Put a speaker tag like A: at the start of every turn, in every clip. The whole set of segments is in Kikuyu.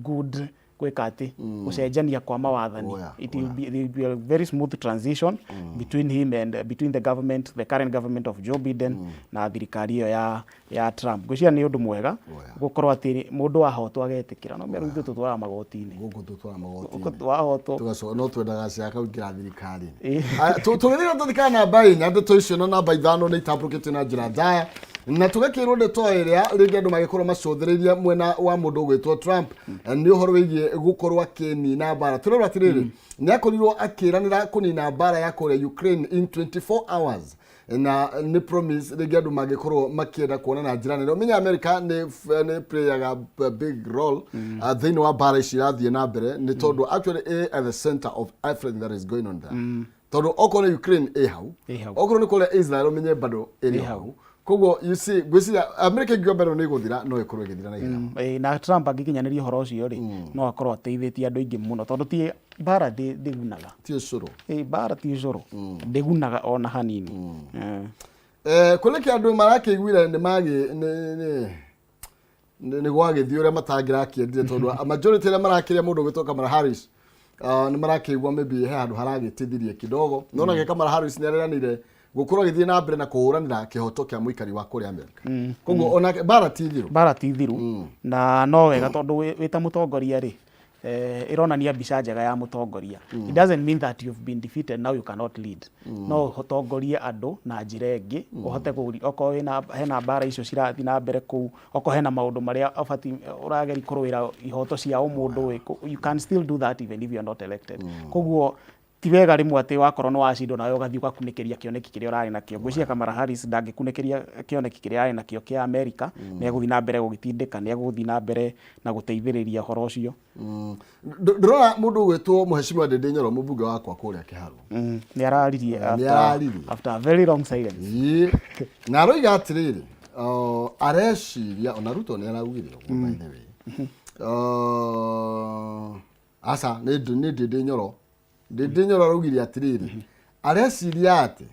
A: good gwĩka atĩ gũcenjania kwa mawathani. It will be, there will be a very smooth transition between him and between the government, the current government of Joe Biden na thirikari ĩyo ya Trump. Ngwĩciria nĩ ũndũ mwega gũkorwo atĩ mũndũ ahotwo agetĩkĩra, no mĩaru ithuĩ tũtwaraga magoti-inĩ.
B: Gũkũ tũtwara magoti-inĩ.
A: Wahotwo.
B: Tũgacoka no twendaga ciaka kũingĩra thirikari-inĩ.
A: Ĩĩ.
B: Tũgĩthira tũthikana namba 4, ndeto icio na namba 5 nĩ itambũrũkĩtio na njĩra ndaya, na tũgakĩrwo ndeto ĩrĩa rĩngĩ andũ magĩkorwo macũthĩrĩirie mwena wa mũndũ ũgwĩtwo Trump nĩ ũhoro wĩgiĩ gũkorwo akĩnina mbara. Tũrerwo atĩrĩrĩ, nĩ akorirwo akĩranĩra kũnina mbara ya kũrĩa Ukraine in 24 hours, na nĩ promise rĩngĩ andũ mangĩkorwo makĩenda kuona na njĩra nene. Ũmenye America nĩ playaga a big role thĩinĩ wa mbara ici irathiĩ na mbere, nĩ tondũ actually ĩ at the center of everything that is going on there, tondũ okorwo nĩ Ukraine ĩ hau,
A: Ĩ hau.
B: okorwo nĩ kũrĩa Israel ũmenye bado ĩrĩ
A: Ĩ
B: hau.
A: Hau.
B: Koguo you see, ngwĩciria America ĩngiuga mbere nĩ ĩgũthira, no ĩkorwo ĩgĩthira na ihenya.
A: Ĩ, na Trump angĩkinyanĩria ũhoro ũcio rĩ, no akorwo ateithĩtie andũ aingĩ mũno, tondũ ti mbara ndĩgunaga.
B: Ti ũcũrũ.
A: Ĩ, mbara ti ũcũrũ, ndĩgunaga ona hanini.
B: Kũrĩ kĩ andũ marakĩiguire nĩ magĩ nĩ nĩ nĩ nĩ gwagĩthiĩ ũrĩa matangĩrakĩendire, tondũ a majority arĩa marakĩria mũndũ ũgwĩtwo Kamala Harris nĩ marakĩigua maybe he handũ haragĩtithirie kidogo, no nake Kamala Harris nĩ areranĩire gũkorwo agĩthiĩ na mbere na kũhũranĩra kĩhoto kĩa mũikari wa kũrĩa America. Koguo onake mbara ti thiru.
A: Mbara ti thiru, na no wega tondũ wĩ ta mũtongoria rĩ, ĩronania mbica njega ya mũtongoria. It doesn't mean that you've been defeated, now you cannot lead. No ũtongorie andũ na njĩra ĩngĩ, ũhote okorwo hena mbara icio cirathiĩ na mbere kũu, okorwo hena maũndũ marĩa ũbatiĩ ũrageria kũrũĩra ihoto cia ũmũndũ, you can still do that even if you are not elected. Koguo ti wega rĩmwe atĩ wakorwo nĩ wacindwo nawe ũgathiĩ ũgakunĩkĩria kĩoneki kĩrĩa ũrarĩ nakĩo. Ngwĩciria Kamala Harris ndangĩkunĩkĩria kĩoneki kĩrĩa arĩ nakĩo kĩa America, nĩ egũthiĩ na mbere gũgĩtindĩka, nĩ egũthiĩ na mbere na gũteithĩrĩria ũhoro ũcio.
B: Ndĩrona mũndũ ũgwĩtwo Mheshimiwa Ndindi Nyoro, mũmbunge wakwa kũrĩa Kĩharũ.
A: Nĩ araririe
B: Nĩ araririe.
A: After a very long silence.
B: Ĩĩ. Na aroiga atĩrĩrĩ, areciria ona Ruto nĩ araugire ũguo, by the way. Aca nĩ Ndindi Nyoro, Ndindi Nyoro araugire atĩrĩrĩ, areciria atĩ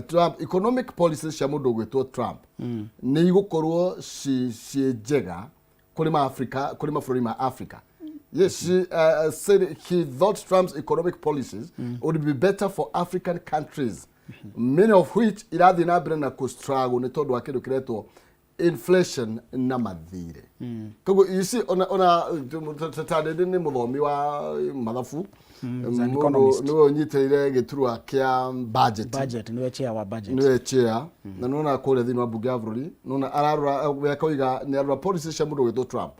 B: Trump, economic policies cia mũndũ ũgwĩtwo Trump nĩ igũkorwo ciĩ njega kũrĩ ma Africa, kũrĩ mabũrũri ma Africa. Yes, she said he thought Trump's economic policies would be better for African countries, many of which irathiĩ na mbere na kũ-struggle nĩ tondũ wa kĩndũ kĩretwo inflation na mathirĩ. Koguo you see, ona ta Ndindi nĩ mũthomi wa mathabu,
A: An
B: mũndũ
A: economist.
B: nĩwe ũnyitĩrĩire gĩturwa kĩa budget.
A: Budget, nĩwe chair wa budget.
B: Nĩwe chair, na nona kũrĩa thĩinĩ wa mbunge ya bũrũri nona ararora, we akoiga nĩ arora policy cia mũndũ ũgwĩtwo Trump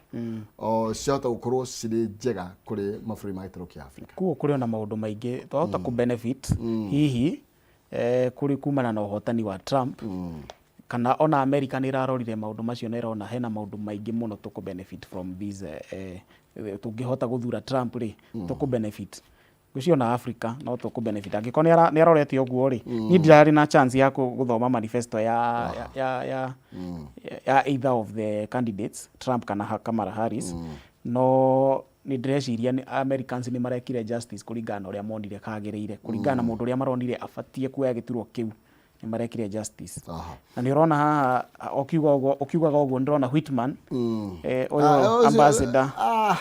B: o ciahota gũkorwo cirĩ njega kũrĩ mabũrũri ma gĩtarũ kĩa Afrika.
A: Kuo kũrĩ ona maũndũ maingĩ twahota kũ benefit hihi kũrĩ kumana na ũhotani wa Trump, kana ona America nĩ ĩrarorire maũndũ macio na ĩrona hena maũndũ maingĩ mũno tũkũ benefit from this, tũngĩhota gũthura Trump rĩ, tũkũ benefit. Ngwĩciria ona Africa no tũkũ benefit angĩkorwo nĩ arorete ũguo rĩ. Niĩ ndirarĩ na chance ya gũthoma manifesto ya either of the candidates, Trump kana Kamala Harris, no nĩ ndĩreciria nĩ Americans nĩ marekire justice kũringana na ũrĩa monire kagĩrĩire, kũringana na mũndũ ũrĩa maronire abatiĩ kuoya gĩturwa kĩu, nĩ marekire justice. Na nĩ ũrona haha ũkiuga ũguo, ũkiugaga ũguo ndĩrona Whitman, ũyũ ambassador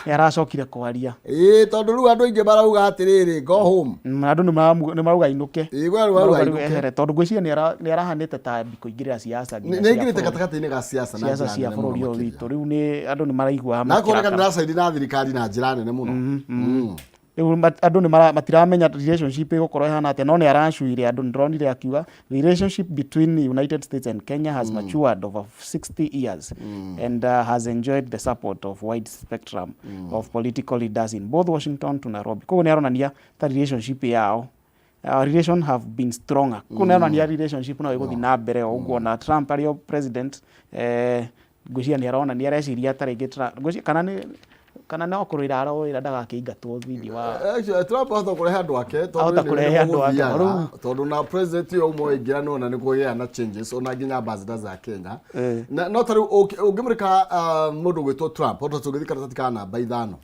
A: nĩ aracokire kwaria.
B: Ĩĩ, tondũ rĩu andũ aingĩ marauga atĩrĩrĩ, "Go home."
A: Andũ nĩ marauga ainũke.
B: Ĩĩ, gwĩ andũ marauga
A: Marauga rĩu
B: ainũke.
A: ehere, tondũ ngwĩciria nĩ arahanĩte ta ambi kũingĩrĩra siasa nginya
B: nĩ
A: cia
B: aingĩrĩte
A: bũrũri.
B: Gatagatĩ-inĩ ga siasa na
A: siasa
B: njĩra
A: cia
B: nene mũno
A: bũrũri ũyũ
B: makĩria.
A: witũ. Rĩu nĩ andũ nĩ maraigua
B: Na akoneka nĩ
A: makĩrakara.
B: aracaini na thirikari na njĩra nene mũno.
A: Rĩu andũ nĩ matiramenya relationship ĩgũkorwo ĩhana atĩa, no nĩ aracuire andũ. Nĩ ndĩronire akiuga the relationship between the United States and Kenya has matured over 60 years and has enjoyed the support of wide spectrum of political leaders in both Washington to Nairobi. Koguo nĩ aronania ta relationship yao, our relation have been stronger. Koguo nĩ aronania relationship no ĩgũthiĩ na mbere o ũguo na Trump arĩ o president. Ngwĩciria nĩ arona, nĩ areciria ta rĩngĩ ngwĩciria kana nĩ kana no kũrũĩra aroĩra ndagakĩingatwo thĩinĩ wa
B: Actually, Trump ahota kũrehe andũ ake tondũ
A: Ahota
B: nĩ-
A: kũrehe
B: nĩ
A: andũ ake,
B: gũthiaga, tondũ na president ũyũ ũmwe waingĩra nĩwona nĩ kũgĩa na changes, ona nginya ambassadors a Kenya. Na no ta rĩu ũngĩmũrĩka mũndũ ũgwĩtwo Trump, ota tũngĩthiĩ karatathi ka namba 5,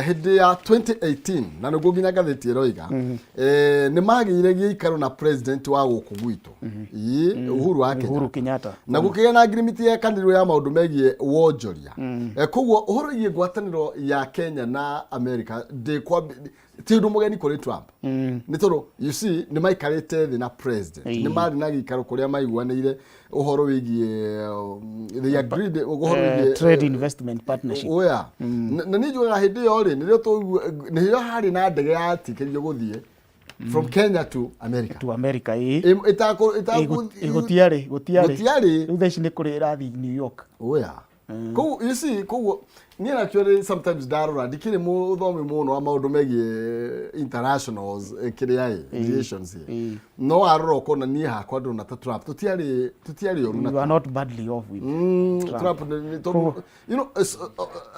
B: hĩndĩ ya 2018, na nĩguo nginya ngathĩti ĩroiga, nĩ magĩire gĩikaro na president wa gũkũ gwitũ. Ĩĩ, Uhuru wa Kenyatta.
A: Uhuru Kenyatta.
B: Na gũkĩgĩa na ngirimiti yekanĩrwo ya maũndũ megiĩ wonjoria. Koguo ũhoro wĩgiĩ ngwatanĩro. Ngwatanĩro ya Kenya na America ndĩkwambi ti ũndũ mũgeni kũrĩ Trump, nĩ tondũ you see nĩ maikarĩte thĩ na president, nĩ marĩ na gĩikaro kũrĩa maiguanĩire ũhoro wĩgiĩ they agreed ũhoro wĩgiĩ
A: trade investment partnership.
B: Oya, na niĩ njugaga hĩndĩ ĩyo rĩ, nĩrĩo nĩrĩo harĩ na ndege yatĩkĩrio gũthiĩ from Kenya to America.
A: To America, ĩĩ.
B: Ĩtakũ
A: Ĩ, gũtiarĩ gũtiarĩ.
B: Gũtiarĩ.
A: Rĩu thaa ici nĩ kũrĩ ĩrathiĩ New York.
B: Oya, koguo you see, koguo niĩ actually sometimes ndarora, ndikĩrĩ mũthomi mũno wa maũndũ megiĩ internationals, kĩrĩa ĩ relations ĩ, no warora ũkona niĩ hakwa ndona ta Trump tũtiarĩ ũru na
A: You are not badly off with Trump.
B: Trump nĩ tondũ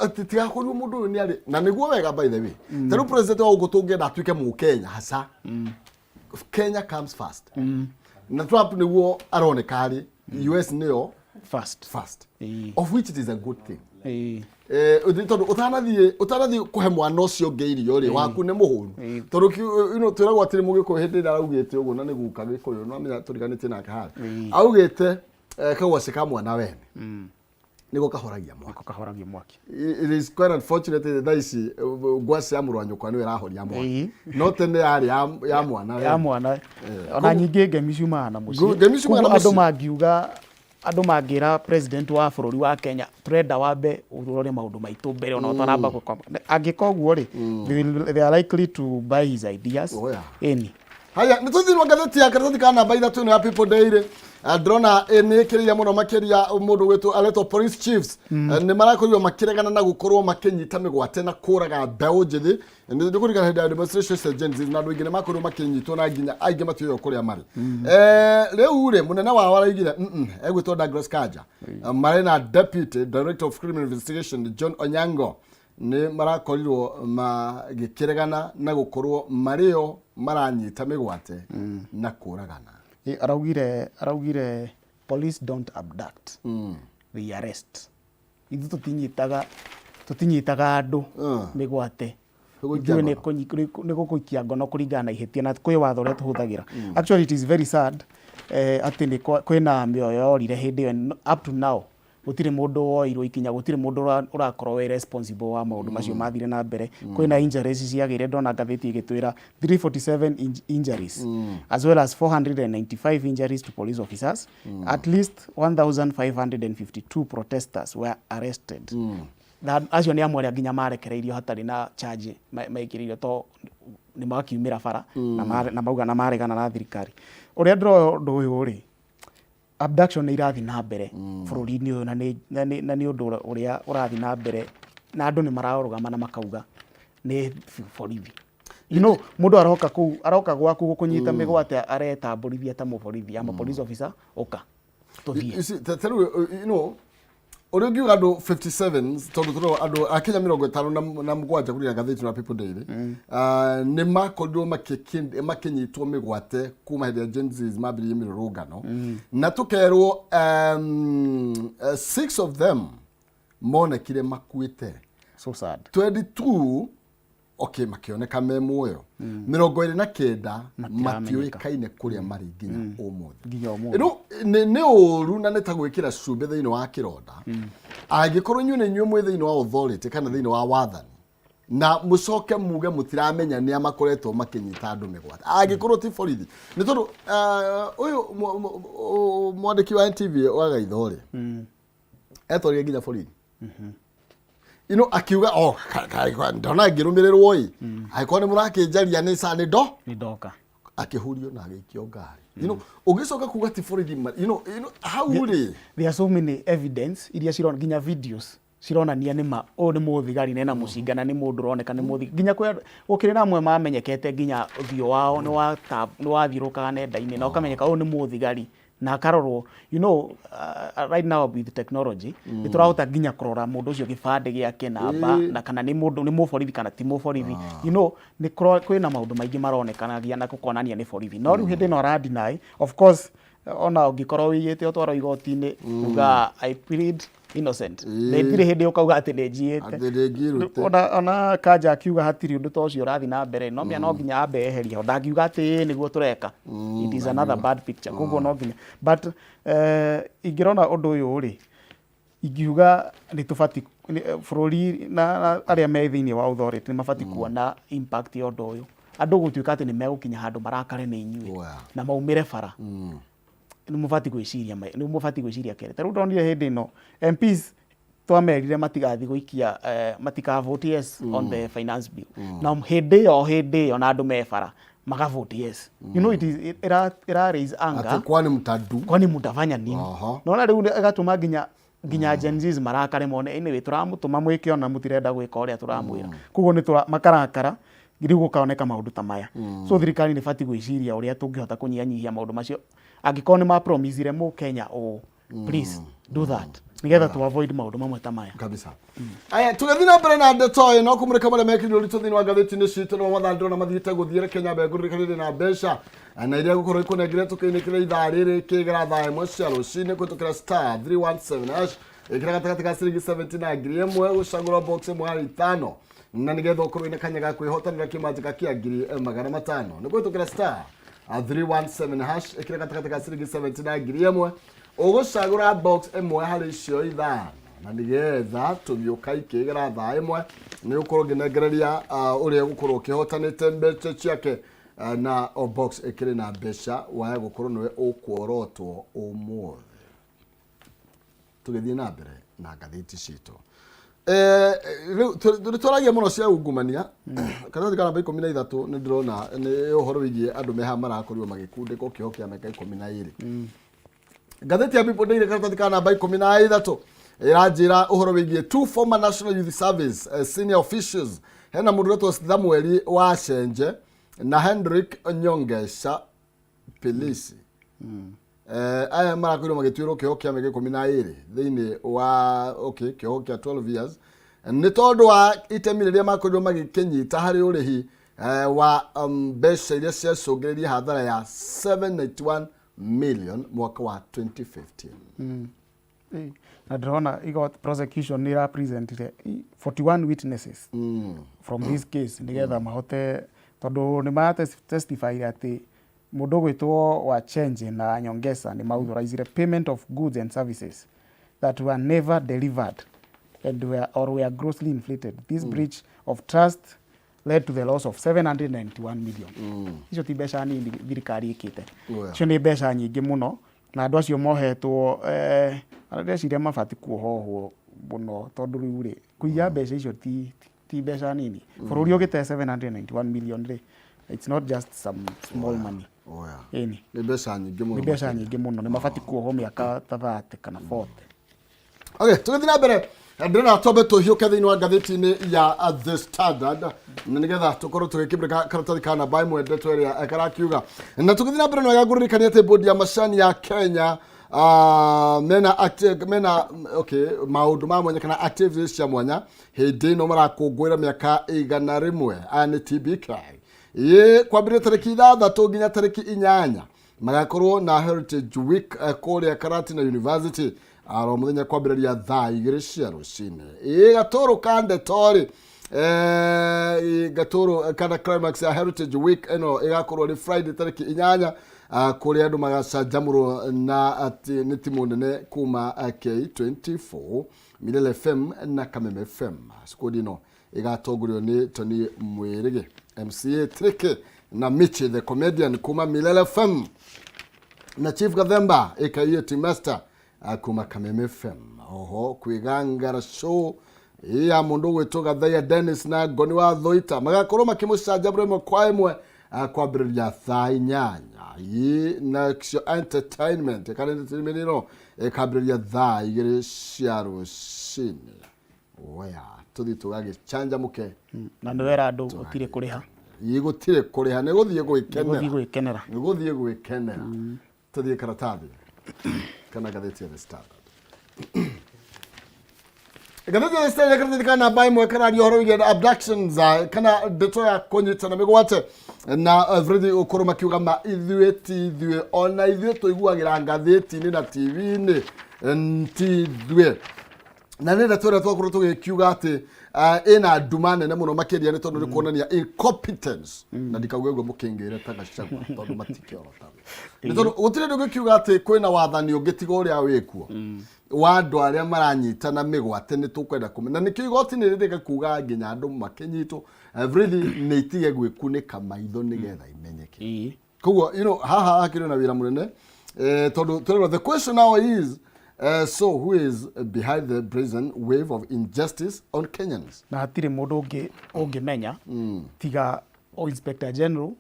B: atĩ tigakorirwo mũndũ ũyũ nĩ arĩ na nĩguo wega. By the way, ta rĩu president wa gũkũ tũngĩenda atuĩke mũkenya hasa, Kenya comes first, na Trump nĩguo aroneka arĩ US nĩyo
A: first.
B: First, of which it is a good thing. Nĩ tondũ ũtanathiĩ kũhe mwana ũcio ũngĩ irio rĩ, waku nĩ mũhũnu, tondũ twĩragwo atĩrĩ, mũgĩkũyũ hĩndĩ ĩrĩa araugĩte ũguo, na nĩ guka gĩkũyũ no amenya tũriganĩtie nake harĩa, augĩte kagwacĩ ka mwana wene nĩgo kahoragia mwaki.
A: Nĩko kahoragia mwaki.
B: It is quite unfortunate thaa ici ngwacĩ ya mũrũ wa nyũkwa nĩyo ĩrahoria mwaki, no tene yarĩ ya mwana
A: ya
B: wene.
A: Mwana. Ona nyingĩ ngemi ciumaga na mũciĩ.
B: Ngemi ciumaga na
A: Koguo andũ
B: mũciĩ.
A: Mangiuga, andũ mangĩra president wa bũrũri wa Kenya, turenda wambe ũrore maũndũ maitũ mbere ona ũtaramba gwĩka, angĩka ũguo rĩ, they are likely to buy his ideas.
B: Oh, yeah.
A: Ĩni.
B: Haya, nä tå thirwo ngathäti ya karatathi ka namba 3 ĩno ya People Daily. Ndĩrona nä ä kä rä ire må no makä må ndå gwätwo aretwo police chiefs nä marakorirwo makä na gå makinyita mĩgwate na kũraga mbeũ njĩthĩ. Nĩ kũririkana hĩndĩ ya demonstration cia Gen Z, na andũ aingĩ nĩ makorirwo makĩnyitwo na nginya aingĩ matiũĩ kũrĩa marĩ. Rĩu rĩ, mũnene wao araigire egwĩtwo Douglas Kanja, marĩ na deputy director of criminal investigation John Onyango, nĩ marakorirwo magĩkĩregana na gũkorwo marĩo maranyita mĩgwate na kũragana.
A: Ĩ, araugire police don't abduct, they arrest. Ithuĩ tũtinyitaga andũ mĩgwate.
B: Gũikia
A: Ithuĩ nĩ
B: ngono.
A: Nĩ gũkũikia ngono kũringana na ihĩtia na kwĩ watho ũrĩa tũhũthagĩra. Actually, it is very sad atĩ nĩ kwĩna mĩoyo yorire hĩndĩ ĩyo. Up to now gũtirĩ mũndũ woirwo ikinya, gũtirĩ mũndũ ũrakorwo wĩ responsible wa maũndũ macio mathire na mbere. Kwĩna injuries ciagĩire, ndona ngathĩti ĩgĩtwĩra 347 injuries as well as 495 injuries to police officers. At least 1552 protesters were arrested, na acio nĩ amwe arĩa nginya marekereirio hatarĩ na charge maikĩrĩirio to nĩ makiumĩra bara na mauga na maregana na thirikari. Ũrĩa ndĩroya ũndũ ũyũ rĩ, abduction nĩ irathiĩ na mbere bũrũri-inĩ ũyũ, na nĩ ũndũ ũrĩa ũrathiĩ na mbere, na andũ nĩ mararũgama na makauga nĩ borithi. Mũndũ aroka kũu, aroka gwaku gũkũnyita mĩgwate, aretambũrithia ta mũborithi, ama police officer, ũka tũthiĩ.
B: You see, ta rĩu ũrĩa ũngiuga andũ 57, tondũ tũrona andũ a Kenya 57 kũringana ngathĩti na People Daily, nĩ makorirwo makĩnyitwo mĩgwate kuma hĩndĩ ya Gen Zs mambĩrĩirie mĩrũrũngano, na tũkerwo six of them monekire makuĩte.
A: So sad.
B: 22, okay, makĩoneka me muoyo, 29
A: Matiramenyeka.
B: matiũĩkaine kũrĩa marĩ nginya ũmũthĩ.
A: Nginya ũmũthĩ.
B: Rĩu nĩ ũru na nĩ ta gwĩkĩra cumbĩ thĩinĩ wa kĩronda, angĩkorwo inyuĩ nĩ inyuĩ mwĩ thĩinĩ wa authority kana thĩinĩ wa wathani, na mũcoke muge mũtiramenya nĩa makoretwo makĩnyita andũ mĩgwate, angĩkorwo ti borithi. Nĩ tondũ ũyũ mwandĩki wa NTV wa Gaitho rĩ, etwarire nginya borithi ino akiuga, oh, ndona ngĩrũmĩrĩrwo ĩ, angĩkorwo nĩ mũrakĩnjaria nĩ ca nĩ ndo
A: Nĩ ndoka.
B: Akĩhurio na agĩikio ngari. Ũgĩcoka kuga ti borithi hau rĩ.
A: There are so many evidence iria cirona, nginya videos cironania nĩ ma ũyũ nĩ mũthigari na ena mũcinga na nĩ mũndũ ũroneka nĩ mũthigari. Nginya kwĩ gũkĩrĩ na amwe mamenyekete, nginya ũthiũ wao nĩ wathiũrũrũkaga nenda-inĩ na ũkamenyeka ũyũ nĩ mũthigari na akarorwo. Right now with technology nĩ tũrahota nginya kũrora mũndũ ũcio, gĩbandĩ gĩake, namba, na kana nĩ mũndũ nĩ mũborithi kana ti mũborithi. Nĩ kwĩna maũndũ maingĩ maronekanagia na gũkonania nĩ borithi, no rĩu hĩndĩ ĩno ara deny. Of course, ona ũngĩkorwo wĩiyĩte ũtwarwo igoti-inĩ, uga "I plead innocent", na itirĩ hĩndĩ ũkauga atĩ nĩ njiyĩte.
B: Atĩ ndĩngĩrute.
A: Ona Kanja akiuga hatirĩ ũndũ ta ũcio ũrathiĩ na mbere, no mĩa no nginya ambe eherie ho, ndangiuga atĩ ĩĩ nĩguo tũreka. It is another bad picture. Koguo no nginya, but ingĩrona ũndũ ũyũ rĩ, Ingiuga nĩ tũbatiĩ bũrũri na arĩa me thĩinĩ wa authority nĩ mabatiĩ kuona impact ya ũndũ ũyũ. Andũ gũtuĩka atĩ nĩ megũkinya handũ marakare nĩ inyuĩ na maumĩre bara. Nĩ mũbatiĩ gwĩciria nĩ mũbatiĩ gwĩciria kerĩ. Ta rĩu ndonire hĩndĩ ĩno MPs twamerire matigathiĩ gũikia matika vote yes on the finance bill. Na hĩndĩ ĩyo na andũ me bara maka vote yes. You know it is ĩra raise anger.
B: Atĩ kwani mtadu.
A: Kwani mtafanya nini? Nona rĩu ĩgatũma nginya Gen Zs marakare mone anyway tũramũtũma mwĩke ona mũtirenda gwĩka ũrĩa tũramwĩra. Koguo nĩ tũra makarakara rĩu gũkoneka maũndũ ta maya. So thirikari nĩ ĩbatiĩ gwĩciria ũrĩa tũngĩhota kũnyihanyihia maũndũ macio. Angĩkorwo nĩ ma promisire mũkenya ũũ, please do that nĩgetha to avoid maũndũ mamwe ta maya.
B: Kabisa. Aya, tũgĩthiĩ na mbere na ndeto ĩno kũmũrĩka marĩa mekĩrirwo ũritũ thĩinĩ wa ngathĩti-inĩ citũ nĩmo mathaa ndĩrona mathiĩte gũthiĩ reke nyambe ngũririkanie ndĩ na mbeca na iria ngũkorwo ikũnengere tũkĩinĩkĩra ithaa rĩrĩ kĩgera thaa ĩmwe cia rũcinĩ kũhĩtũkĩra star 317 hash ĩkĩra gatagatĩ ka ciringi 70 na 1000 gũcagũra box ĩmwe harĩ ithano na nĩgetha ũkorwo wĩna kanya ga kwĩhotanĩra kĩmanjĩka kĩa 500,000 nĩ kũhĩtũkĩra star 317 hash ĩkĩra gatagatĩ ka ciringi 70 na 1000 ũgũcagũra box ĩmwe harĩ icio ithano na nĩgetha tũmiũka ikĩgera thaa ĩmwe nĩ ũkorwo ngĩnengereria ũrĩa ũgũkorwo ũkĩhotanĩte mbeca ciake na o box ĩkĩrĩ na mbeca waya gũkorwo nĩwe ũkuorotwo ũmũthĩ. Tũgĩthiĩ na mbere na ngathĩti citũ, rĩu nĩ twaragia mũno cia ungumania. Karatathi ka namba 13 nĩ ndĩrona nĩ ũhoro wĩgiĩ andũ meha marakorirwo magĩkundĩkwo kĩoho kĩa mĩaka 12. Ngathĩti ya People Daily karatathi ka namba 13 ĩranjĩra ũhoro wĩgiĩ two former National Youth Service senior officials. Hena mũndũ ũretwo Samuel wa Cenje na Henrik Nyongesha Pilisi. Aya marakorirwo magĩtuĩrwo kĩoho kĩa mĩaka 12 thĩinĩ wa, okay, kĩoho kĩa 12 years nĩ tondũ wa itemi rĩrĩa makorirwo magĩkĩnyita harĩ ũrĩhi wa mbeca iria ciacũngĩrĩirie hathara ya 791 million mwaka wa 2015.
A: Na ndĩrona igot prosecution nĩ ĩrapresentire 41 witnesses from this case nĩgetha mahote, tondũ nĩ mara testify atĩ mũndũ ũgwĩtwo Wachenje na Nyongesa nĩ mauthorizire payment of goods and services that were never delivered and were, or were grossly inflated. This breach of trust led to the loss of 791 million. Icio ti mbeca nini thirikari ĩkĩte. Icio nĩ mbeca nyingĩ mũno na andũ acio mohetwo, ndĩreciria mabatiĩ kuohwo mũno tondũ rĩu rĩ kũiya mbeca icio ti mbeca nini. Bũrũri ũgĩte 791 million rĩ, it's not just some small money. Ĩni.
B: Nĩ mbeca nyingĩ mũno.
A: Nĩ mbeca nyingĩ mũno, nĩ mabatiĩ kuohwo mĩaka ta 30 kana 40.
B: Okay, tũgĩthiĩ na mbere ndĩrona twambe tũhiũke thĩinĩ wa ngathĩti-inĩ ya The Standard na nĩgetha tũkorwo tũgĩkĩmũrĩka karatathi ka namba ĩmwe ndeto ĩrĩa karakiuga. Na tũgĩthiĩ na mbere nĩwega ngũririkania atĩ bodi ya macani ya Kenya mena okay, maũndũ ma mwanya kana activities cia mwanya hĩndĩ ĩno marakũngũĩra mĩaka 100. Aya nĩ TBK ĩ kwambĩrĩria tarĩki 6 nginya tarĩki 8 magakorwo na Heritage Week kũrĩa Karatina University aro mũthenya kwambĩrĩria thaa 2 cia rũcinĩ. Ĩ gatũrũ ka ndeto rĩ, gatũrũ kana climax ya Heritage Week ĩno ĩgakorwo nĩ Friday tarĩki 8, kũrĩa andũ magacanjamũrwo na atĩ nĩ timu nene kuma K24, Milele FM na Kameme FM. Squad ĩno ĩgatongorio nĩ Tony Mwĩrĩgĩ, MCA Tricky na Michi the comedian kuma Milele FM na Chief Gathemba aka Team Master kuma Kameme FM. Oho kwĩgangara show ya mũndũ ũgwĩtwo Gathaiya Dennis na Ngoni wa Thoita magakorwo makĩmũcanjamũra ĩmwe kwa ĩmwe kwambĩrĩria thaa 8. Ĩ nacio entertainment kana entertainment ĩno ĩkambĩrĩria thaa 2 cia rũcinĩ. Oya tũthiĩ tũgagĩcanjamũke.
A: Na nĩ wera andũ gũtirĩ kũrĩha.
B: Ĩ gũtirĩ kũrĩha, nĩ gũthiĩ gwĩkenera.
A: Nĩ gũthiĩ gwĩkenera.
B: Nĩ gũthiĩ gwĩkenera. Tũthiĩ karatathi kana ngathĩti ya The Standard. Ngathĩti ya The Standard karatathi ka namba ĩmwe kararia ũhoro wĩgiĩ abductions kana ndeto ya kũnyitana mĩgwate na Fredi ũkorwo makiuga ma ithuĩ ti ithuĩ, ona ithuĩ tũiguagĩra ngathĩti-inĩ na TV-inĩ ti ithuĩ. Na nĩ ndeto ĩrĩa twakorwo tũgĩkiuga atĩ ĩna nduma nene mũno makĩria nĩ tondũ nĩ kuonania incompetence, na ndikauge ũguo mũkĩngĩre ta Gachagua tondũ matikĩorotaga, nĩ tondũ gũtirĩ ũndũ ũngĩkiuga atĩ kwĩna wathani ũngĩ tiga ũrĩa wĩkuo. Wa andũ arĩa maranyitana mĩgwate nĩ tũkwenda kũmenya, na nĩkĩo igoti nĩ rĩrĩga kuga nginya andũ makĩnyitwo everything nĩ itige gwĩkunĩka maitho nĩgetha imenyeke. Koguo haha hakĩrĩ na wĩra mũnene, tondũ tũrerwo the question now is, so who is behind the brazen wave of injustice on Kenyans?
A: Na hatirĩ mũndũ ũngĩ ũngĩmenya tiga o Inspector General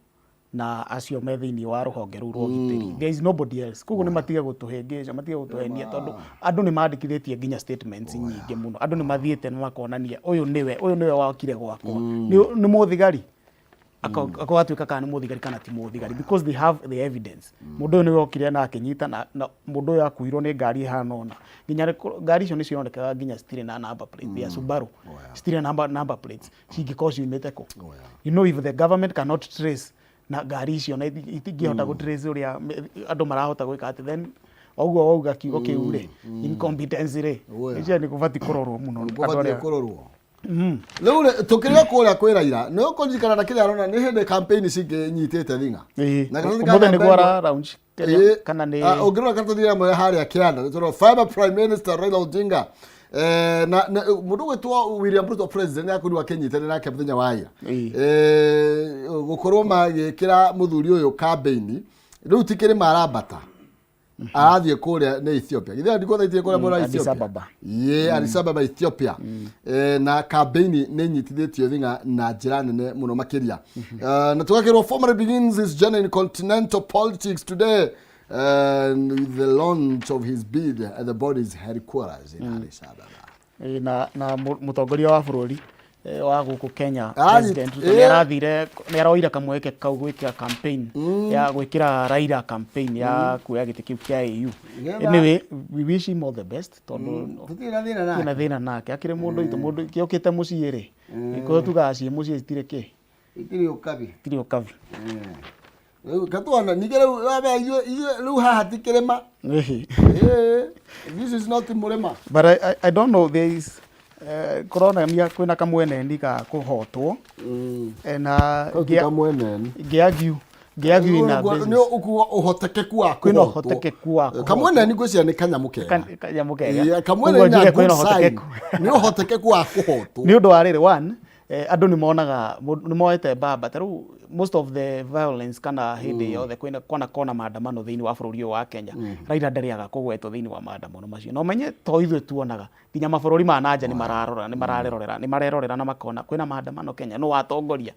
A: na acio me thĩinĩ wa rũhonge rũu rwa ũgitĩri. There is nobody else. Koguo nĩ matige gũtũhĩngĩca, matige gũtũhenia, tondũ andũ nĩ mandĩkithĩtie nginya statements nyingĩ mũno. Andũ nĩ mathiĩte na makonania ũyũ nĩwe, ũyũ nĩwe wokire gwakwa, nĩ mũthigari. Agatuĩka kana nĩ mũthigari kana ti mũthigari, because they have the evidence. Mũndũ ũyũ nĩwe okire na akĩnyita na mũndũ ũyũ akuirwo nĩ ngari ĩhana ũna. Nginya ngari icio nĩ cironekaga nginya citirĩ na number plate, they are Subaru, citirĩ na number plates, cingĩkorwo ciumĩte kũ? If the government cannot trace na ngari icio na itingĩhota gũ trace ũrĩa andũ marahota gwĩka atĩ, then ũguo wauga kiugo kĩu rĩ, incompetence rĩ, icio nĩ kũbatiĩ kũrorwo mũno andũ
B: Gũbatiĩ kũrorwo. Rĩu rĩ, tũkĩrĩ kũrĩa kwĩ Raila, nĩ ũkũririkana na kĩrĩa arona nĩ hĩndĩ campaign cingĩnyitĩte thing'a. Na karatathi ka
A: Ũmũthĩ
B: namba
A: nĩguo
B: ĩmwe-
A: ara launch kĩrĩa, kana nĩ
B: Ah, ũngĩrora karatathi rĩmwe harĩa kĩanda nĩ tũrona former Prime Minister Raila Odinga, na mũndũ gwĩtwo William Ruto president nĩ akorirwo akĩnyitanĩra nake mũthenya wa ira. Gũkorwo magĩkĩra mũthuri ũyũ kambĩini. Rĩu ti kĩrĩma arambata, arathiĩ kũrĩa nĩ Ethiopia, githĩ ndikũthaitie kũrĩa mwena wa
A: Addis
B: Ethiopia?
A: Ababa.
B: Ye, Addis Ababa, Ethiopia. Na kambĩini nĩ nyitithĩtio thing'a na njĩra nene mũno makĩria. Na tũgakĩrwo formally begins his journey in continental politics today with the launch of his bid at the body's headquarters in Addis Ababa.
A: Na mũtongoria wa bũrũri wa gũkũ Kenya, President Ruto, nĩ arathire, nĩ aroire kamweke kau gwĩkĩra campaign ya gwĩkĩra Raila campaign ya kuoya gĩtĩ kĩu kĩa AU. Anyway, we wish him all the best, tondũ
B: Tũtirĩ na thĩna.
A: Kwĩna thĩna nake, akĩrĩ mũndũ witũ, mũndũ kĩokĩte mũciĩ rĩ, gĩkũyũ tugaga ciĩ mũciĩ citirĩ kĩ.
B: Itirĩ ũkabi.
A: Citirĩ ũkabi.
B: Rĩu katuona ningĩ rĩu wambe ithuĩ rĩu haha ti kĩrĩma. This is not mũrĩma.
A: But I don't know, there is kũronania kwĩna kamweneni ga kũhotwo. Na
B: Kau ti kamweneni.
A: Ngĩargue ina
B: Nĩ
A: business.
B: ũkuga ũhotekeku wa
A: Kwĩna
B: kũhotwo.
A: ũhotekeku wa kũhotwo.
B: Kamweneni ngwĩciria nĩ kanyamũ kega.
A: Kanyamũ kega.
B: Kamweneni
A: Koguo
B: na
A: njuge kwĩna
B: good sign.
A: ũhotekeku.
B: Nĩ ũhotekeku wa kũhotwo.
A: Nĩ ũndũ wa rĩrĩ, one, andũ nĩ monaga nĩ moete mbamba ta rĩu most of the violence kana hĩndĩ yothe kwĩna kwana kona maandamano thĩinĩ wa bũrũri ũyũ wa Kenya, Raila ndarĩaga kũgwetwo thĩinĩ wa maandamano macio. Na ũmenye to ithuĩ tuonaga, nginya mabũrũri ma nanja nĩ mararora, nĩ mararerorera, nĩ marerorera na makona kwĩna maandamano Kenya, nũ watongoria?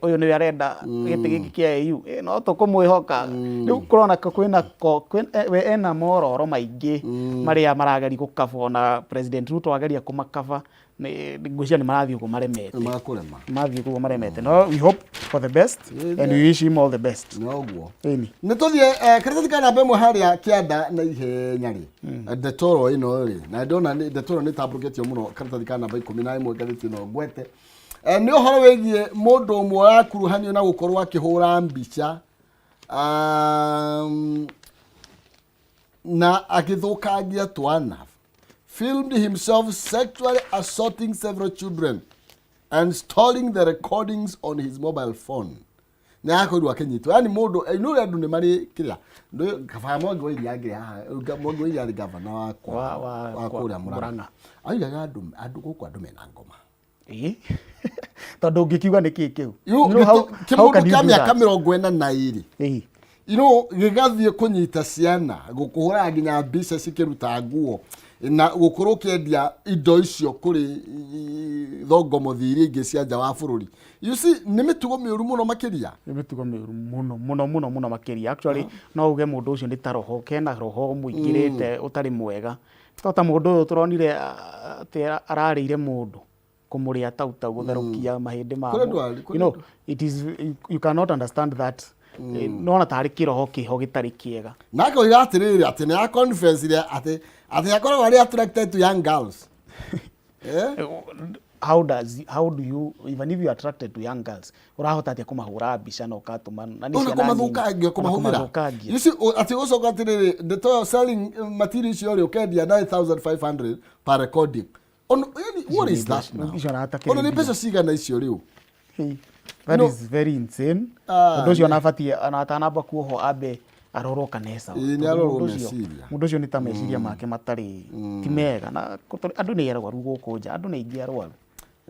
A: Ũyũ nĩwe arenda gĩtĩ gĩkĩ kĩa AU, no tũkũmwĩhoka? Rĩu kũrona kwĩna we ena mororo maingĩ marĩa marageria gũkaba, ona President Ruto ageria kũmakaba, nĩ ngwĩciria nĩ marathiĩ ũguo maremete.
B: Nĩ makũrema.
A: Mathiĩ ũguo maremete, no we hope for the best and we wish him all the best.
B: Noguo.
A: Ĩni.
B: Nĩ tũthiĩ karatathi ka namba ĩmwe harĩa kĩanda na ihenya rĩ, ndetoro ĩno rĩ, na ndona ndetoro nĩ tambũrũkĩtio mũno. Karatathi ka namba 11 ngathĩti ĩno ngwete, nĩ ũhoro wĩgiĩ mũndũ ũmwe ũrakuruhanio na gũkorwo akĩhũra mbica na agĩthũkangia twana, filmed himself sexually assaulting several children and storing the recordings on his mobile phone. Nĩ akorirwo akĩnyitwo, yani mũndũ nĩ ũrĩa andũ nĩ marĩ kĩrĩa. Kabaya Mwangi wa Iria angĩrĩ haha, Mwangi wa Iria arĩ gavana wakwa wa kũrĩa Murang'a.
A: Murang'a.
B: Augaga andũ gũkũ, andũ mena ngoma.
A: Ĩĩ, tondũ ũngĩkiuga nĩ kĩ kĩu? You know how
B: Kĩmũndũ
A: can you
B: kĩa
A: do
B: mĩaka
A: that?
B: 42 gĩgathiĩ kũnyita ciana, gũkũhũra nginya mbica cikĩruta nguo na gũkorwo ũkĩendia indo icio kũrĩ thongomothi iria ingĩ cia nja wa bũrũri. You see, nĩ mĩtugo mĩũru mũno makĩria.
A: Nĩ mĩtugo mĩũru mũno mũno mũno mũno makĩria. Actually, no uge mũndũ ũcio nĩ ta roho kena, roho mũingĩrĩte ũtarĩ mwega, to ta mũndũ ũyũ tũronire atĩ ararĩire mũndũ, kũmũrĩa tau tau, gũtherũkia mahĩndĩ ma
B: Kũrĩ andũ kũrĩ
A: it is you cannot understand that. Nona tarĩ kĩroho kĩho gĩtarĩ kĩega.
B: Na akoiga atĩrĩrĩ, atĩ nĩ ya confess rĩ, atĩ akoragwo arĩ attracted to young girls, eh?
A: How do you, even if you are attracted to young girls, ũrahota atĩa kũmahũra mbica na ũkatũma na nĩ
B: Ona
A: ciana nini?
B: kũmathũkangia.
A: Ona
B: Kũmahũthĩra.
A: kũmathũkangia.
B: You see, atĩ ũcoka atĩrĩrĩ, ndeto ĩyo selling material icio rĩ, ũkendia 9500 per recording. Ono, yani, what is that now?
A: Icio ona
B: Ona nĩ mbeca cigana icio rĩu?
A: Hey, that is very insane.
B: Ah,
A: Ũndũ ũcio ona abatiĩ ona atanamba kuohwo ambe Arorwo kana e sawa.
B: Ĩĩ, nĩ
A: Tondũ
B: arorwo
A: mũndũ ũcio-
B: meciria.
A: Mũndũ ũcio nĩ ta meciria make matarĩ ti mega na andũ nĩ arwaru gũkũ nja, andũ nĩ aingĩ arwaru.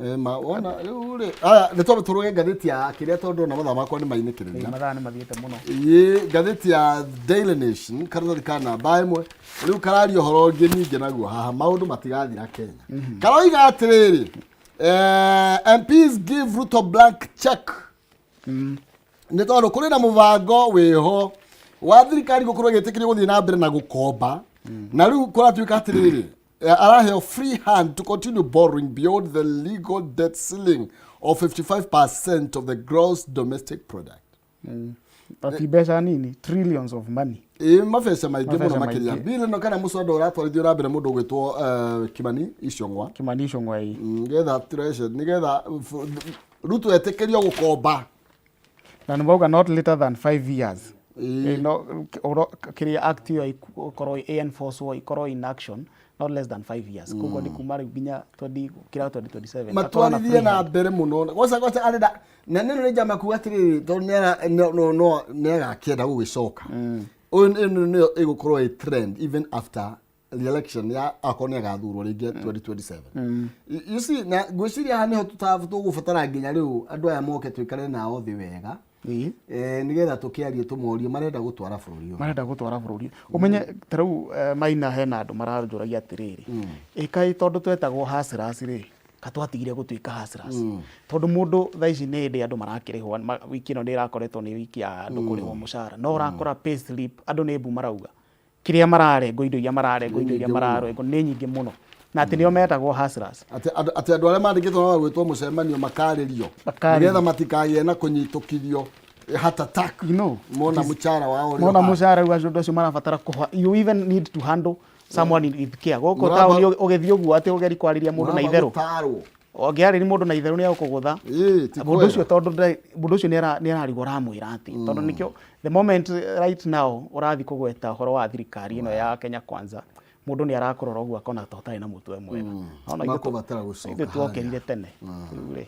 B: Eh, ma wona rĩu rĩ aya nĩ twambe tũrũge ngathĩti ya kĩrĩa tondũ ona mathaa makwa nĩ mainĩkĩrĩria.
A: Ĩĩ, mathaa nĩ mathiĩte mũno.
B: Ĩĩ, ngathĩti ya Daily Nation karatathi ka namba 1 rĩu kararia ũhoro ũngĩ ningĩ naguo haha maũndũ matigathira Kenya. Karoiga atĩrĩrĩ, MPs give Ruto blank check nĩ tondũ kũrĩ na mũbango wĩho wa thirikari gũkorwo ĩgĩtĩkĩrio gũthiĩ na mbere na gũkomba na rĩu kũratuĩka atĩrĩrĩ, araheo free hand to continue borrowing beyond the legal debt ceiling of 55% of the gross domestic product.
A: Na ti mbeca nini, trillions of money.
B: Ĩ, mabeca maingĩ mũno
A: Mabeca
B: makĩria.
A: maingĩ.
B: Bill ĩno kana mũswada ũratwarithio na mbere mũndũ ũgwĩtwo Kimani Ichung'wa.
A: Kimani Ichung'wa, ĩ.
B: Nĩgetha nĩgetha Ruto etĩkĩrio gũkomba.
A: Na nĩ mauga not later than 5 years.
B: Ĩĩ.
A: Ĩ, no kĩrĩa act ĩyo ĩkorwo ĩ enforce, ĩkorwo in action not less than 5 years. Koguo nĩ kuma rĩu nginya 20 kĩrĩa 2027. Akorwo na
B: Matwarithie
A: free
B: na
A: hand.
B: mbere mũno goca goca arenda na nĩ nĩ njama kuga atĩrĩrĩ tondũ no nĩagakĩenda gũgĩcoka ũyũ ĩno nĩyo ĩgũkorwo ĩ trend even after the election ya akorwo nĩ agathurwo rĩngĩ 2027. You see, na ngwĩciria haha nĩho tũgũbatara nginya rĩu andũ aya moke tũikare nao thĩ wega. Nĩgetha tũkĩarie tũmorie marenda gũtwara bũrũri ũyũ.
A: Marenda gũtwara bũrũri ũmenye ta rĩu, Maina, hena andũ maranjũragia atĩrĩrĩ, ĩkaĩ tondũ twetagwo hustlers rĩ, ka twatigire gũtuĩka hustlers? Tondũ mũndũ thaa ici nĩ hĩndĩ andũ marakĩrĩhwo, wiki ĩno nĩ ĩrakoretwo nĩ wiki ya andũ kũrĩhwo mũcara, no ũrakora pay slip andũ nĩ mbu marauga kĩrĩa mararengwo, indo iria mararengwo, indo iria mararengwo nĩ nyingĩ mũno, na atĩ nĩo metagwo hustlers.
B: Atĩ andũ arĩa mandĩkĩtwo na gwĩtwo mũcemanio makarĩrio.
A: Makarĩrio.
B: Nĩgetha matikagĩe na kũnyitũkithio heart attack mona mũcara wao ũrĩa
A: mona
B: ũhana.
A: Mũcara rĩu acio andũ acio marabatara kũha, you even need to handle someone with care gũkũ taũni. Ũgĩthiĩ ũguo atĩ ũgeri kwarĩria mũndũ na
B: Mũramba
A: itherũ
B: gũtarwo.
A: Ũngĩarĩria mũndũ na itherũ nĩ agũkũgũtha.
B: Ĩĩ, ti
A: Mũndũ
B: kwega.
A: ũcio tondũ mũndũ ũcio nĩ ararigwo ũramwĩra atĩ tondũ nĩkĩo the moment right now ũrathiĩ kũgweta ũhoro wa thirikari ĩno ya Kenya Kwanza, mũndũ nĩ arakũrora ũguo akona ta ũtarĩ na mũtwe mwega. Ona ithuĩ
B: Makũbatara gũcoka
A: ithuĩ twokĩrire tene rĩu rĩ.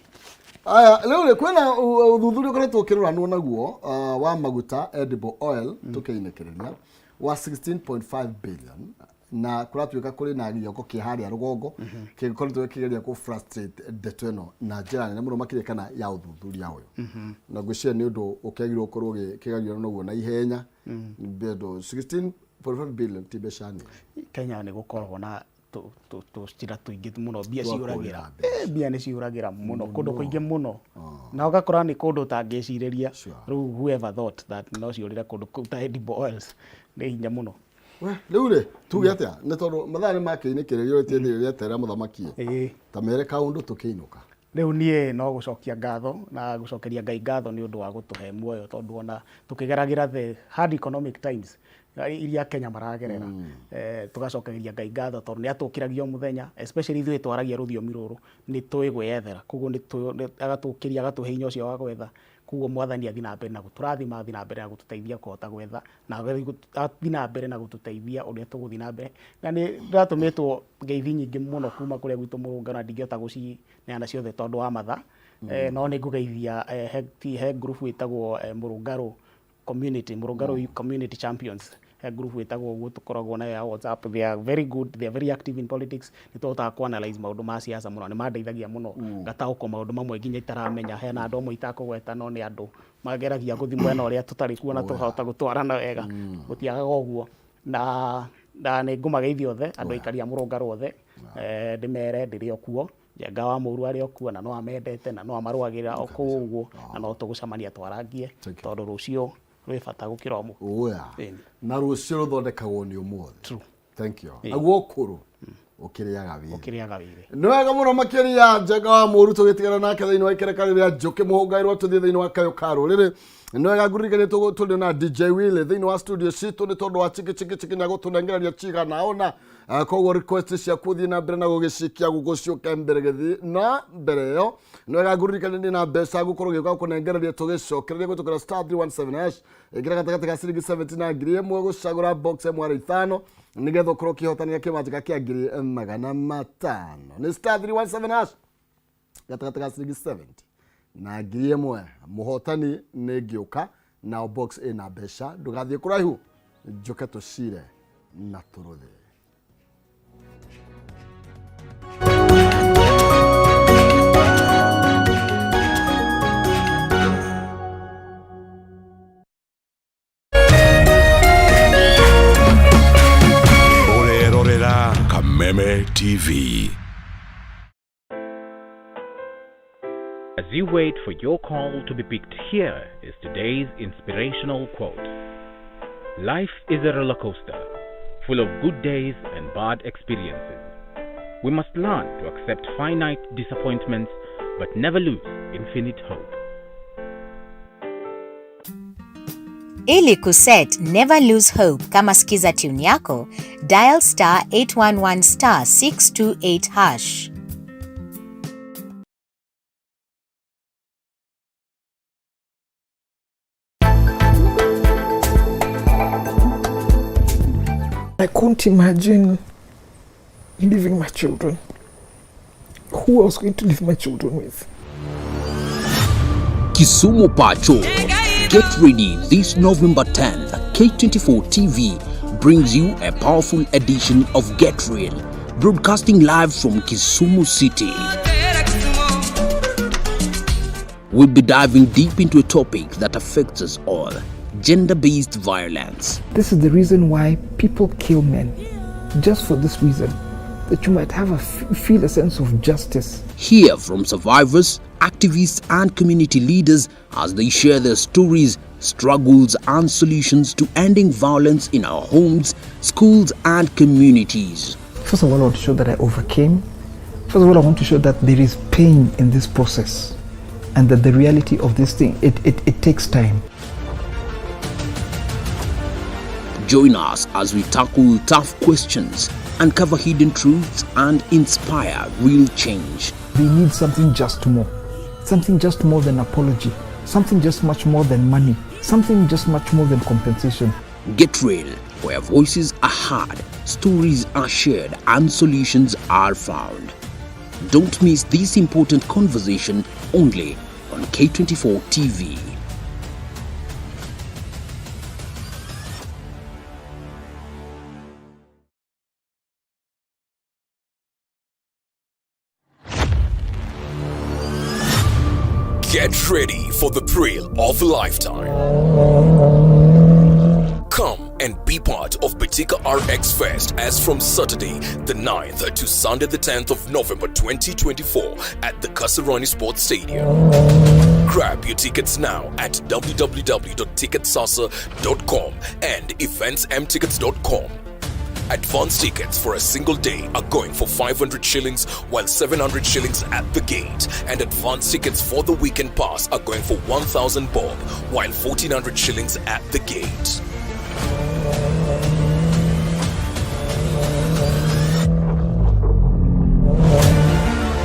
B: Aya, rĩu rĩ kwĩna ũthuthuria ũkoretwo ũkĩroranwo naguo wa maguta edible oil tũkĩinĩkĩrĩria wa 16.5 billion na kũratuĩka kũrĩ na gĩoko kĩ harĩa rũgongo kĩkoretwo gĩkĩgeria kũ frustrate ndeto ĩno na njĩra nene mũno makĩria kana ya ũthuthuria ũyũ, na ngwĩciria nĩ ũndũ ũkĩagĩrĩirwo gũkorwo ũkĩgerio naguo na ihenya bado. 16.5 billion ti mbeca nini.
A: Kenya nĩ gũkoragwo na tũcira tũingĩ mũno mbia
B: Twa
A: ciũragĩra.
B: kũrĩra.
A: Mbia nĩ ciũragĩra mũno kũndũ kũingĩ mũno na ũgakora nĩ kũndũ ũtangĩcirĩria. Rĩu whoever thought that no ciũrĩre kũndũ kũu ta edible oils nĩ hinya mũno.
B: We, rĩu rĩ tuge atĩa nĩ tondũ mathaa nĩ makĩinĩkĩrĩrio rĩtiethire rĩeterera mũthamaki? Ta mere kaũndũ tũkĩinũka.
A: Rĩu niĩ no gũcokia ngatho na gũcokeria Ngai ngatho nĩ ũndũ wa gũtũhe muoyo, tondũ ona tũkĩgeragĩra the hard economic times iria Kenya maragerera, tũgacokeria Ngai ngatho tondũ nĩ atũkĩragia o mũthenya, especially ithuĩ twaragia rũthiomi rũrũ nĩ tũĩ gwĩyethera, koguo agatũkĩria agatũhe hinya ũcio wa gwetha. Koguo Mwathani athiĩ na mbere na gũtũrathima, athiĩ na mbere na gũtũteithia kũhota gwetha, na athiĩ na mbere na gũtũteithia ũrĩa tũgũthiĩ na mbere. Na nĩ ndĩratũmĩtwo ngeithi nyingĩ mũno kuma kũrĩa gwitũ Mũrũnga na ndingĩhota gũcineana ciothe tondũ wa mathaa, no nĩ ngũgeithia he group ĩtagwo Mũrũngarũ Community, Mũrũngarũ Community Champions, he group ĩtagwo ũguo tũkoragwo nayo ya WhatsApp. They are very good, they are very active in politics. Nĩ tũhotaga ku analyze maũndũ ma siasa mũno, nĩ mandeithagia mũno ngataũkwo maũndũ mamwe nginya itaramenya. Hena andũ amwe itakũgweta no nĩ andũ mageragia gũthiĩ mwena ũrĩa tũtarĩ kuo na tũkahota gũtwarana wega, gũtiagaga ũguo. Na nĩ ngũmageithia othe andũ aikari a Mũrũngarũ othe, ndĩmere ndĩrĩ o kuo, Njenga wa Mũru arĩ o kuo na no amendete na no amarũagĩrĩra o kũu ũguo na no tũgũcemania twarangie
B: Thank you.
A: tondũ rũciũ rwĩ bata gũkĩra ũmũthĩ.
B: Oya.
A: Ĩni.
B: Na rũciũ rũthondekagwo nĩ ũmũthĩ.
A: True.
B: Thank you. Naguo ũkũrũ ũkĩrĩaga wĩthĩ.
A: Ũkĩrĩaga wĩthĩ.
B: Nĩ wega mũno makĩria Njenga wa Mũru tũgĩtigana nake thĩinĩ wa ikereka rĩrĩa njũkĩ mũhũngairwo tũthiĩ thĩinĩ wa kayũ ka rũrĩrĩ. Nĩ wega ngũririkanie tũrĩ na DJ Willy thĩinĩ wa studio citũ nĩ tondũ wa chiki chiki chiki na gũtũnengereria cigana ũna. Koguo request ciaku thiĩ na mbere na gũgĩcikia gũkũ ciũke mbere gĩthiĩ na mbere ĩyo. Nĩ wega ngũririkanie ndĩ na mbeca gũkorwo gĩũka gũkũnengereria tũgĩcokereria gũtũkĩra *317 hash, ĩkĩra gatagatĩ ka ciringi 70 na 1000 gũcagũra box ĩmwe arĩ ithano nĩgetha ũkorwo ũkĩhotanĩra kĩmanjĩka kĩa 500,000. Nĩ *317 hash, gatagatĩ ka ciringi 70 na 1000. Mũhotani nĩ ngĩũka. Nao box ĩna mbeca. Ndũgathiĩ kũraihu, njũke tũcire na tũrũthe.
C: Ũrerorera Kameme TV.
D: As you wait for your call to be picked, here is today's inspirational quote. Life is a roller coaster, full of good days and bad experiences. We must learn to accept finite disappointments, but never lose infinite hope.
E: Ili kuset Never Lose Hope kama skiza tune yako, dial star 811 star 628 hash.
F: I couldn't imagine leaving my children. Who I was going to leave my children with?
G: Kisumu Pacho. Get ready this November 10th. K24 TV brings you a powerful edition of Get Real, broadcasting live from Kisumu City. We'll be diving deep into a topic that affects us all: gender-based violence.
F: This is the reason why people kill men, just for this reason, that you might have a feel a sense of justice.
G: Hear from survivors, activists and community leaders as they share their stories, struggles and solutions to ending violence in our homes, schools and communities.
F: First of all, I want to show that I overcame. First of all, I want to show that there is pain in this process and that the reality of this thing, it takes time.
G: Join us as we tackle tough questions, uncover hidden truths and inspire real change.
F: They need something just more. Something just more than apology. Something just much more than money. Something just much more than compensation.
G: Get Real, where voices are heard, stories are shared and solutions are found. Don't miss this important conversation only on K24 TV.
C: Get ready for the thrill of a lifetime. Come and be part of Betika RX Fest as from Saturday the 9th to Sunday the 10th of November 2024 at the Kasarani Sports Stadium. Grab your tickets now at www.ticketsasa.com and eventsmtickets.com. Advance tickets for a single day are going for 500 shillings, while 700 shillings at the gate. And advance tickets for the weekend pass are going for 1,000 bob, while 1,400 shillings at the gate.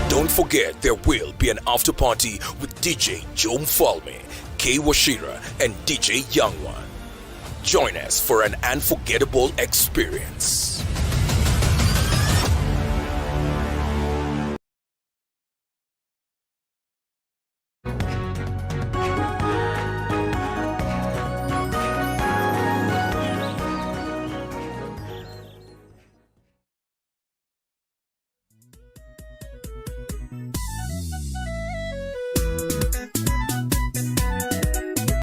C: Don't forget there will be an after party with DJ Joe Mfalme, K Washira and DJ Young One. Join us for an unforgettable experience.